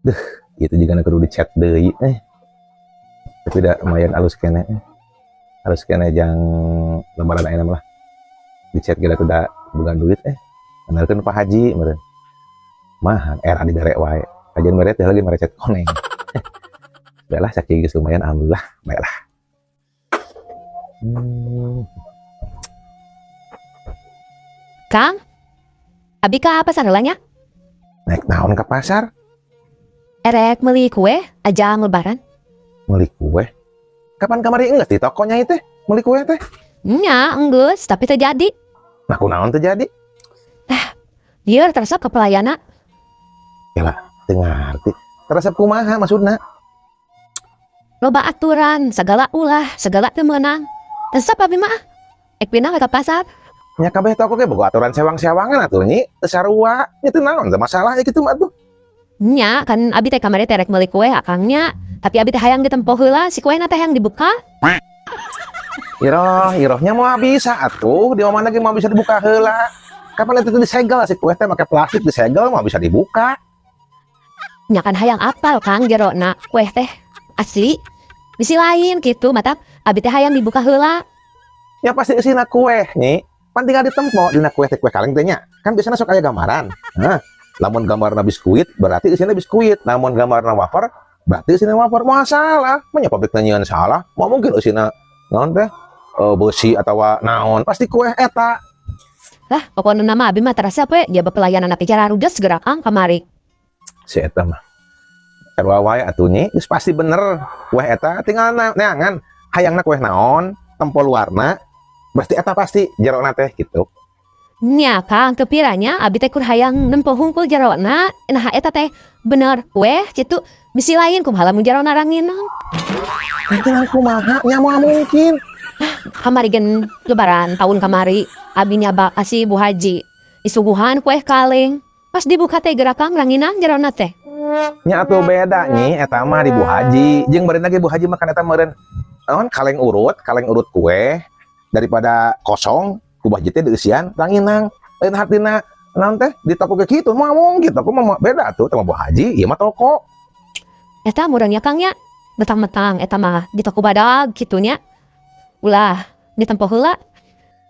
Duh, itu juga kudu dicet deui eh. Tapi da lumayan alus keneh eh. Alus keneh jang Lebaran ayeuna mah lah. Dicet ge da boga duit eh. Kenalkeun Pak Haji meureun. Mah era dibere wae. Kajian mere teh lagi merecet koneng. Baiklah, sakieu geus lumayan, alhamdulillah. Baiklah. Kang, abi ka pasar heula nya. Naik naon ke pasar? Erek meuli kue ajang Lebaran. Meuli kue? Kapan kamari enggak di tokonya itu meuli kue teh? Nya, enggeus, tapi teu jadi. Nah, kunaon teu jadi? Dieu teu resep ka pelayanna. Teu ngarti. Teu resep kumaha maksudna? Loba aturan, segala ulah, segala teu meunang. Teu resep abi mah. Ek pindah we ka pasar. Nya kabeh toko ge boga aturan sewang-sewangan atuh, Nyi. Teu sarua. Nya teu naon teu masalah ya kitu mah atuh. Nya, kan abi teh kamari teh rek meuli kue akangnya. Tapi abi teh hayang ditempo heula, si kuena teh hayang dibuka. Iroh, irohnya moal bisa atuh. Di mana lagi moal bisa dibuka heula. Kapan itu disegel si kue teh make plastik disegel moal bisa dibuka. Nya kan hayang apal, Kang, jerona kue teh asli. Bisi lain gitu, matak abi teh hayang dibuka heula. Ya pasti isina kue, Nyi. Pan tinggal ditempo dina kue teh, kue kaleng teh nya. Kan biasanya sok aya gambaran. Nah, lamun gambarna biskuit berarti isina biskuit. Lamun gambarna wafer berarti isina wafer. Moal salah. Manya pabrik nyieun salah. Moal mungkin isina naon teh? Besi atau naon. Pasti kue eta. Lah, pokoknya nama abi mah teu resep we, jaba pelayanan teh rudes geura, Kang, kamari. Si eta mah. Sarua wae atuh, Nyi, geus pasti bener. Kue eta tinggal neangan hayangna kue naon, tempo luarna, berarti eta pasti jerona teh gitu. Nya, Kang, teu pira nya abi teh kur hayang nempo hungkul jerona. Nah, eta teh bener kue kitu, bisi lain kumaha lamun jerona ranginang. Ranginang kumaha nya, moal mungkin. Kamari gen Lebaran tahun kamari abi nyaba ka si Bu Haji. Disuguhan kue kaleng. Pas dibuka teh geura, Kang, ranginang jerona teh. Nya atuh beda, Nyi, eta mah di Bu Haji. Jeung meureun lagi Bu Haji makan eta meureun naon kaleng urut kue daripada kosong ku Bu Haji teh dieusian ranginang. Lain hartina naon teh di toko ge kitu, moal mungkin toko mah beda tuh sama Bu Haji, ieu mah toko. Eta murang nya, Kang, nya. Betang-betang eta mah di toko badag kitu nya. Ulah ditempo heula.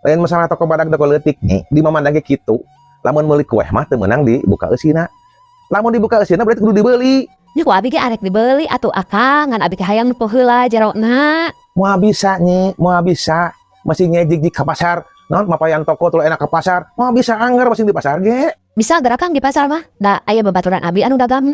Lain masalah toko badag toko leutik, Nyi, di mamanda ge kitu. Lamun meuli kue mah teu meunang dibuka eusina. Lamun dibuka eusina berarti kudu dibeli. Nya ku abi ge arek dibeli atuh, Akang, ngan abi teh hayang nempo heula jerona. Moal bisa, Nyi, moal bisa. Masih ngejig ka pasar. Naon mapayan toko tuh enak ke pasar. Moal bisa, anggar masih di pasar ge. Bisa geura, Kang, di pasar mah. Da aya babaturan abi anu dagang.